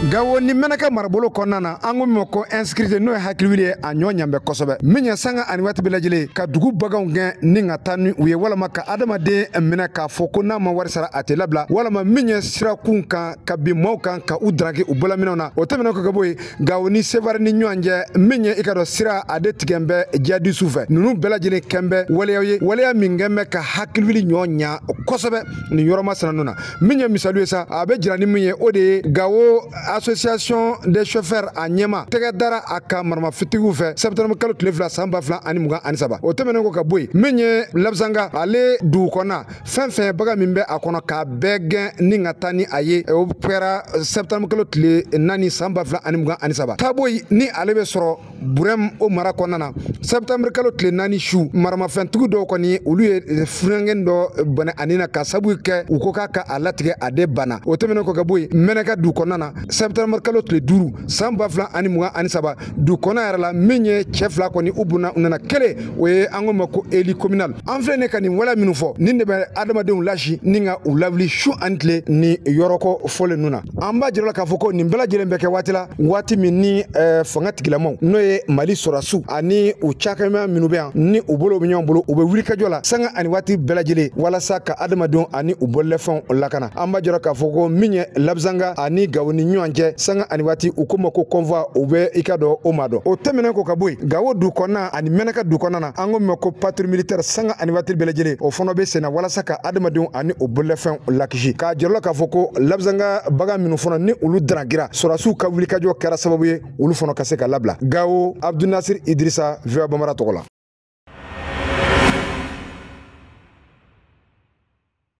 Gawo ni Menaka marabolo kɔnɔna na, an ko min ma ko insécurité, n'o ye hakiliwuli ye, a ɲɔ ɲan bɛ kosɛbɛ. Min ye sanga ani waati bɛɛ lajɛlen ka dugu baganw gɛn ni ka taa ni u ye, walama ka adamaden minɛ k'a fɔ ko n'a ma wari sara a tɛ labila, walama min ye sirakun kan ka bin maaw kan ka u daraki u bolominɛw na. O tɛmɛnen kɔ ka bɔ yen, Gawo ni Sevare ni ɲɔgɔn cɛ, min ye i ka dɔn sira a de tigɛ bɛ jihadisiw fɛ. Ninnu bɛɛ lajɛlen kɛn bɛ waleyaw ye, waleya min kɛn bɛ ka hakiliwuli ɲɔ ɲa kosɛbɛ nin yɔrɔ masina ninnu na. Min ye misali ye sa, a bɛ jira ni min ye, o de ye Gawo association des chauffeurs a ɲɛma tɛgɛ dara a kan maramafitigiw fɛ septembre kalo tile 2 san 2023. O tɛmɛnen kɔ ka bɔ yen, min ye Labzanga ale dugu kɔnɔna, fɛn fɛn bagan min bɛ a kɔnɔ k'a bɛɛ gɛn ni ka taa ni a ye, o kɛra septembre kalo tile 4 san 2023. Taboyi ni ale bɛ sɔrɔ Burɛm o mara kɔnɔna na, septembre kalo tile 4 su, maramafɛntigi dɔw kɔni olu ye funankɛni dɔ bɔnɛ ani na ka sabu kɛ u ko k'a ka a latigɛ, a de banna. O tɛmɛnen kɔ ka bɔ yen, Menaka dugu kɔnɔna na, septembre kalo tile 5 san 2023, dugu kɔnɔ yɛrɛ la, min ye cɛ 2 kɔni u bonna u nana kelen, o ye an ko ma ko élu communal. An filɛ nin ka nin waleya minnu fɔ, nin de bɛ adamadenw lasi ni ka u lawuli su ani tile ni yɔrɔko fɔlen ninnu na. An b'a jira la k'a fɔ ko nin bɛɛ lajɛlen bɛ kɛ waati la, waati min ni fanga tigilamaw, n'o ye Mali sɔrɔdasiw ani u cakɛma minnu bɛ yan ni u bolo bɛ ɲɔgɔn bolo, u bɛ wuli ka jɔ la sanga ani waati bɛɛ lajɛlen walasa ka adamadenw ani u bololafɛnw lakana. An b'a jira k'a fɔ ko min ye Labzanga ani Gawo ni ɲɔgɔn cɛ, sanga ani waati u ko ma ko convoi, u bɛ i ka dɔn o ma dɔn. O tɛmɛnen kɔ ka bɔ yen, Gawo du kɔnɔna ani Menaka du kɔnɔna na, an ko min ma ko patrouille militaire, sanga ani waati bɛɛ lajɛlen o fana bɛ senna walasa ka adamadenw ani u bololafɛnw lakisi. K'a jira la k'a fɔ ko Labzanga bagan minnu fana ni olu daragira, sɔrɔdasiw ka wulikajɔ kɛra sababu ye olu fana ka se ka labila. Gawo, Abdou Nasir Idrissa, VOA Bambara tɔgɔ la.